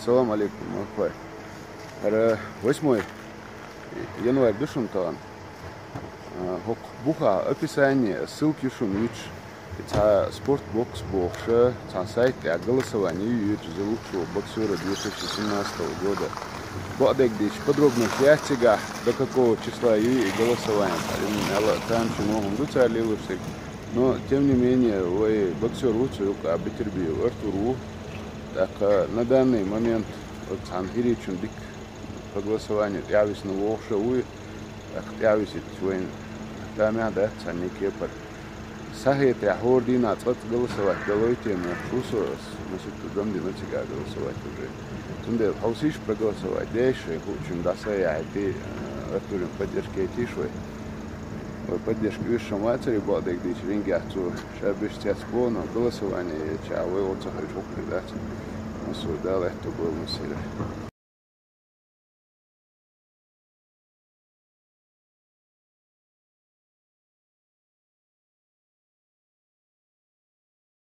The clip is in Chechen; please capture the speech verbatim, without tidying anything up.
Салам алейкум, махой. ХӀара восьмой январь ду шуна тахана. А, хӀокху бухахь описание, ссылка ю шуна вуьтуш. И цхьа спортбокс бохуша, цхьа сайт тӀехь голосование ю йоьдуш за лучшего боксёра две тысячи семнадцатого года. Бакъдерг дийцича, подробно яц цигахь, до какого числа ю и голосование. Цхьа, м, аьлла, там чу нохам ду цара лелош дерг. Но, тем не менее, вай боксёр ву цу юкъа, Бетербиев Артур ву. ТӀаккха на данный момент оцу цхьана хӀирийчун дика проголосование тӀаьхьависина вогӀуш а вуй, тӀаккха тӀаьхьависийта вайна тамехь дац цхьанне кепара. Сахетехь хӀора дийнахь цкъа-цкъа голосовать далой те, ма шу со ас, масийтта дам дина цигахь голосовать уже. Цундела хьовсийша проголосовать деш, шайн хуучуьнга дӀаса а яхьийтий, э, Артурин поддержка яйтийша вай. Вай поддержка оьшуш ма вацара, бакъдерг дийцича, рингехь цо ша беш цецбо, но голосование еча вай оцу хьуьжа хӀокхуьнга дац. Масо Дала аьтто бойла массеран.